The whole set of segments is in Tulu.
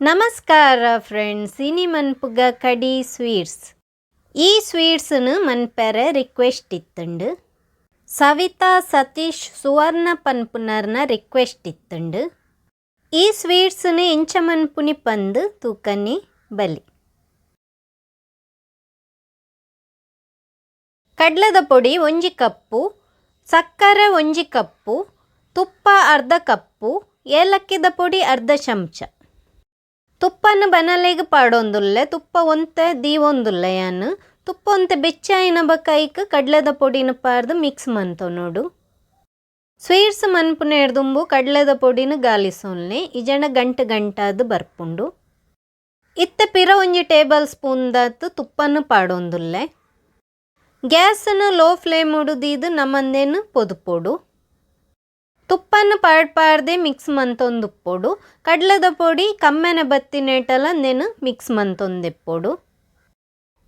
ನಮಸ್ಕಾರ ಫ್ರೆಂಡ್ಸ್, ಇನಿ ಮನ್ಪುಗ ಕಡಿ ಸ್ವೀಟ್ಸ್. ಈ ಸ್ವೀಟ್ಸ್ನು ಮನ್ಪೆರೆ ರಿಕ್ವೆಸ್ಟ್ ಇತ್ತುಂಡು. ಸವಿತಾ ಸತೀಶ್ ಸುವರ್ಣ ಪನ್ಪುನರ್ನ ರಿಕ್ವೆಸ್ಟ್ ಇತ್ತುಂಡು. ಈ ಸ್ವೀಟ್ಸ್ನು ಎಂಚ ಮನ್ಪುನಿ ಪಂದು ತೂಕನಿ ಬಲಿ. ಕಡ್ಲದ ಪೊಡಿ 1 ಕಪ್ಪು, ಸಕ್ಕರೆ 1 ಕಪ್ಪು, ತುಪ್ಪ ಅರ್ಧ ಕಪ್ಪು, ಏಲಕ್ಕಿದ ಪೊಡಿ ಅರ್ಧ ಚಮಚ. ತುಪ್ಪನ ಬನಲೆಗ್ ಪಾಡೊಂದುಲ್ಲೆ, ತುಪ್ಪ ಒಂತೆ ದೀವೊಂದುಲ್ಲೆ ಯಾನ್. ತುಪ್ಪ ಒಂತೆ ಬೆಚ್ಚಾಯಿನ ಬೊಕ ಐಕ್ ಕಡ್ಲೆದ ಪೊಡಿನ ಪಾಡ್ದ್ ಮಿಕ್ಸ್ ಮಂತೊನೊಡು. ಸ್ವೀಟ್ಸ್ ಮನ್ಪುನೇರ್ದುಂಬು ಕಡ್ಲೆದ ಪೊಡಿನ ಗಾಲಿಸೊನ್ಲೆ, ಇಜಂಡ ಗಂಟು ಗಂಟಾದ್ ಬರ್ಪುಂಡು. ಇತ್ತೆ ಪಿರ 1 ಟೇಬಲ್ ಸ್ಪೂನ್ ದಾತ್ ತುಪ್ಪನು ಪಾಡೊಂದುಲ್ಲೆ. ಗ್ಯಾಸ್ನು ಲೋ ಫ್ಲೇಮ್ ದೀದ್ ನಮಂದೇನು ಪೊದುಪೊಡು. ತುಪ್ಪನ್ನು ಪಾಡ್ ಪಾಡ್ದೆ ಮಿಕ್ಸ್ ಮಂತೊಂದುಪ್ಪೊಡು. ಕಡ್ಲೆದ ಪೊಡಿ ಕಮ್ಮೆನೆ ಬತ್ತಿನೇಟಲ ನೆನ್ ಮಿಕ್ಸ್ ಮಂತೊಂದಿಪ್ಪೊಡು.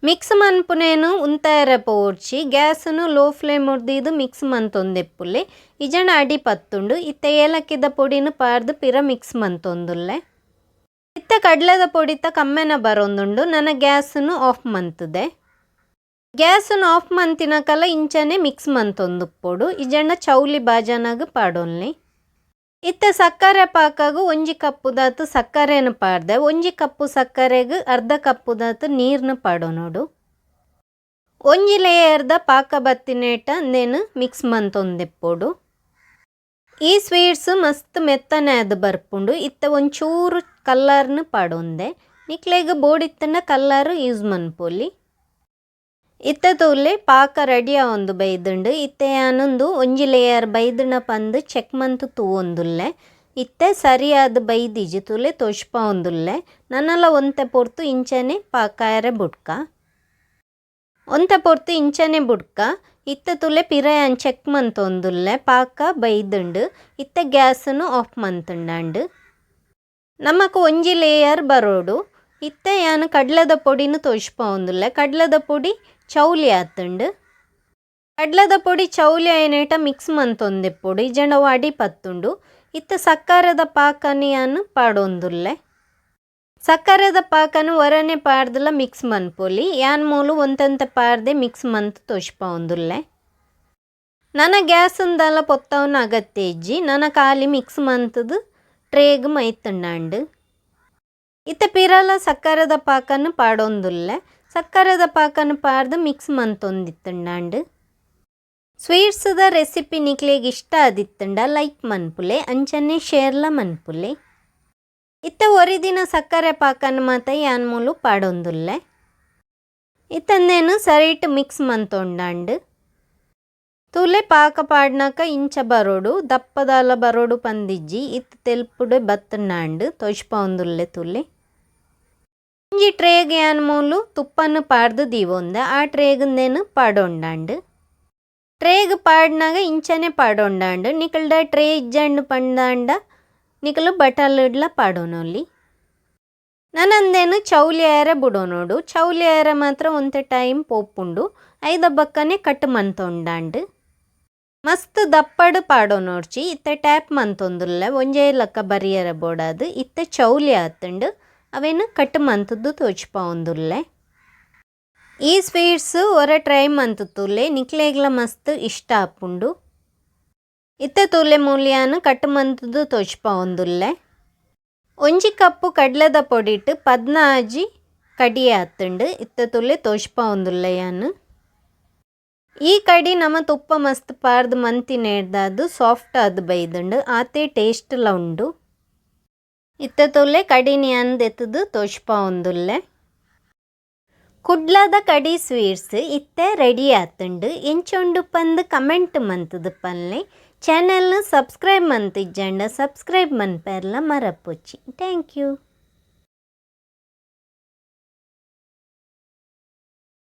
ಮಿಕ್ಸ್ ಮನ್ಪುನೇನು ಉಂತಾಯೆರೆ ಪೋವೊಡ್ಚಿ. ಗ್ಯಾಸ್ನು ಲೋ ಫ್ಲೇಮ್ ದೀದ್ ಮಿಕ್ಸ್ ಮಂತೊಂದಿಪ್ಪುಲೆ, ಇಜಂಡ ಅಡಿ ಪತ್ತುಂಡು. ಇತ್ತೆ ಏಲಕ್ಕಿದ ಪೊಡಿನ ಪಾಡ್ದ್ ಪಿರ ಮಿಕ್ಸ್ ಮಂತೊಂದುಲ್ಲೆ. ಇತ್ತೆ ಕಡ್ಲೆದ ಪೊಡಿತ ಕಮ್ಮೆನ ಬರೊಂದುಂಡು. ನನ ಗ್ಯಾಸ್ನು ಆಫ್ ಮಂತುದೆ. ಗ್ಯಾಸ್ನು ಆಫ್ ಮಂತಿನಕಲ ಇಂಚನೆ ಮಿಕ್ಸ್ ಮಂತೊಂದುಪ್ಪೊಡು, ಇಜಂಡ ಚೌಲಿ ಬಾಜನಗ್ ಪಾಡೊನ್ಲಿ. ಇತ್ತೆ ಸಕ್ಕರೆ ಪಾಕಾಗು 1 ಕಪ್ಪು ದಾತ್ ಸಕ್ಕರೆನು ಪಾಡ್ದೆ. 1 ಕಪ್ಪು ಸಕ್ಕರೆಗ್ ಅರ್ಧ ಕಪ್ಪು ದಾತ್ ನೀರ್ನು ಪಾಡೊನೊಡು. 1 ಲೇಯರ್ದ ಪಾಕ ಬತ್ತಿನೇಟ ನೆನ್ ಮಿಕ್ಸ್ ಮಂತೊಂದಿಪ್ಪೊಡು. ಈ ಸ್ವೀಟ್ಸ್ ಮಸ್ತ್ ಮೆತ್ತನೆ ಆದ್ ಬರ್ಪುಂಡು. ಇತ್ತೆ ಒಂಚೂರು ಕಲ್ಲರ್ನು ಪಾಡೊಂದೆ. ನಿಕ್ಲೆಗ್ ಬೋಡಿತ್ತಂಡ ಕಲ್ಲರ್ ಯೂಸ್ ಮನ್ಪೊಲಿ. ಇತ್ತೆ ತೂಲೆ ಪಾಕ ರೆಡಿ ಆವೊಂದು ಬೈದುಂಡು. ಇತ್ತೆ ಯಾನೊಂದು 1 ಲೇಯರ್ ಬೈದುಂಡ ಪಂದ್ ಚೆಕ್ ಮಂತ್ ತೂವೊಂದುಲ್ಲೆ. ಇತ್ತೆ ಸರಿಯಾದ ಬೈದಿಜಿ, ತೂಲೆ ತೋಜ್ಪಾವೊಂದುಲ್ಲೆ. ನನಲ ಒಂತೆ ಪೊರ್ತು ಇಂಚನೆ ಪಾಕಾಯರೆ ಬುಡ್ಕ, ಒಂತೆ ಪೊರ್ತು ಇಂಚನೆ ಬುಡ್ಕ. ಇತ್ತೆ ತೂಲೆ ಪಿರ ಯಾನ್ ಚೆಕ್ ಮಂತೊಂದುಲ್ಲೆ, ಪಾಕ ಬೈದುಂಡು. ಇತ್ತೆ ಗ್ಯಾಸ್ನು ಆಫ್ ಮಂತುಂಡಾಂಡ್. ನಮಕ್ 1 ಲೇಯರ್ ಬರೋಡು. ಇತ್ತೆ ಯಾನ್ ಕಡ್ಲೆದ ಪೊಡಿನು ತೋಜ್ಪಾವೊಂದುಲ್ಲೆ. ಕಡ್ಲೆದ ಪೊಡಿ ಚೌಲಿ ಆತುಂಡು. ಕಡ್ಲೆದ ಪೊಡಿ ಚೌಲಿ ಆಯಿನೇಟ ಮಿಕ್ಸ್ ಮಂತೊಂದಿಪ್ಪೊಡು, ಇಜಂಡ ಅವು ಅಡಿ ಪತ್ತುಂಡು. ಇತ್ತೆ ಸಕ್ಕರೆದ ಪಾಕನು ಯಾನ್ ಪಾಡೊಂದುಲ್ಲೆ. ಸಕ್ಕರೆದ ಪಾಕನು ಒರನೆ ಪಾಡ್ದಲ ಮಿಕ್ಸ್ ಮನ್ಪೊಲಿ. ಯಾನ್ ಮೂಲು ಒಂತೊಂತೆ ಪಾಡ್ದೆ ಮಿಕ್ಸ್ ಮಂತ್ ತೋಜ್ಪಾವೊಂದುಲ್ಲೆ. ನನ ಗ್ಯಾಸುಂದಲ ಪೊತ್ತವನ ಅಗತ್ಯ ಇಜ್ಜಿ. ನನ ಖಾಲಿ ಮಿಕ್ಸ್ ಮಂತುದು ಟ್ರೇಗ್ ಮೈತುಂಡಾಂಡ್. ಇತ್ತೆ ಪಿರಲ ಸಕ್ಕರೆದ ಪಾಕನು ಪಾಡೊಂದುಲ್ಲೆ. ಸಕ್ಕರೆದ ಪಾಕನು ಪಾಡ್ದು ಮಿಕ್ಸ್ ಮಂತೊಂದಿತ್ತುಂಡಾಂಡ್. ಸ್ವೀಟ್ಸ್ದ ರೆಸಿಪಿ ನಿಕ್ಲೆಗ್ ಇಷ್ಟ ಆದಿತ್ತುಂಡ ಲೈಕ್ ಮನ್ಪುಲೆ, ಅಂಚನೆ ಶೇರ್ಲ ಮನ್ಪುಲೆ. ಇತ್ತೆ ಒರಿದಿನ ಸಕ್ಕರೆ ಪಾಕನು ಮಾತ ಯಾನ್ ಮೂಲು ಪಾಡೊಂದುಲ್ಲೆ. ಇತ್ತಂದೇನು ಸರಿಟ್ ಮಿಕ್ಸ್ ಮಂತೊಂಡಾಂಡ್. ತೂಲೆ ಪಾಕ ಪಾಡ್ನಕ ಇಂಚ ಬರೋಡು, ದಪ್ಪದಾಲ ಬರೋಡು ಪಂದಿಜ್ಜಿ. ಇತ್ತು ತೆಲ್ಪುಡೆ ಬತ್ತುಂಡಾಂಡ್, ತೋಜ್ಪಾವೊಂದುಲ್ಲೆ ತೂಲೆ. ಒಂಜಿ ಟ್ರೇಗ್ ಯಾನ್ ಮೂಲು ತುಪ್ಪನು ಪಾಡ್ದು ದೀವೊಂದೆ. ಆ ಟ್ರೇಗ್ ಪಾಡೊಂಡಾಂಡ್. ಟ್ರೇಗ್ ಪಾಡ್ನಾಗ ಇಂಚನೆ ಪಾಡೊಂಡಾಂಡ್. ನಿಕಲ್ಡ ಟ್ರೇ ಇಜ್ಜಂಡ್ ಪಂಡಾಂಡ ನಿಕಲು ಬಟಲ್ಡ್ಲ ಪಾಡೊನೊಲಿ. ನನಂದೇನು ಚೌಲಿ ಆಯರೆ ಬುಡೊನೊಡು. ಚೌಲಿ ಆಯರೆ ಮಾತ್ರ ಒಂತೆ ಟೈಮ್ ಪೋಪುಂಡು. ಐದ ಬಕ್ಕನೆ ಕಟ್ ಮಂತೊಂಡಾಂಡ್. ಮಸ್ತ್ ದಪ್ಪಡು ಪಾಡೊನೊಡ್ಚಿ. ಇತ್ತೆ ಟ್ಯಾಪ್ ಮಂತೊಂದುಲ್ಲೆ, ಒಂಜೇ ಲಕ್ಕ ಬರಿಯರೆ ಬೋಡಾದ್. ಇತ್ತೆ ಚೌಲಿ ಆತುಂಡು, ಅವೇನು ಕಟ್ ಮಂತುದು ತೋಜ್ಪಾವೊಂದುಲ್ಲೆ. ಈ ಸ್ವೀಟ್ಸ್ ಒರ ಟ್ರೈ ಮಂತು ತೂಲೆ, ನಿಕ್ಲೆಗ್ಲ ಮಸ್ತ್ ಇಷ್ಟ ಆಪುಂಡು. ಇತ್ತೆ ತೂಲೆ ಮೂಲ್ಯಾನ್ ಕಟ್ ಮಂತುದು ತೋಜ್ಪಾವೊಂದುಲ್ಲೆ. 1 ಕಪ್ಪು ಕಡ್ಲೆದ ಪೊಡಿಟ್ 16 ಕಡಿ ಆತುಂಡು. ಇತ್ತೆ ತೂಲೆ ತೋಜ್ಪಾವೊಂದುಲ್ಲೆ ಯಾನ್. ಈ ಕಡಿ ನಮ ತುಪ್ಪ ಮಸ್ತ್ ಪಾಡ್ದ್ ಮಂತಿನೇಡ್ದಾದ್ ಸಾಫ್ಟ್ ಆದ್ ಬೈದುಂಡು, ಆತೆ ಟೇಸ್ಟ್ಲ ಉಂಡು. ಇತ್ತೆ ತೂಲೆ ಕಡಿನ್ ಯಾನ್ ದೆತ್ತುದು ತೋಜ್ಪಾವೊಂದುಲ್ಲೆ. ಕುಡ್ಲದ ಕಡಿ ಸ್ವೀಟ್ಸ್ ಇತ್ತೆ ರೆಡಿ ಆತುಂಡು. ಎಂಚ ಉಂಡು ಪಂದ್ ಕಮೆಂಟ್ ಮಂತುದು ಪನ್ಲೆ. ಚಾನೆಲ್ನು ಸಬ್ಸ್ಕ್ರೈಬ್ ಮಂತಿಜ್ಜಂಡ ಸಬ್ಸ್ಕ್ರೈಬ್ ಮನ್ಪೆರ್ಲ ಮರಪೊಚ್ಚಿ. Thank you.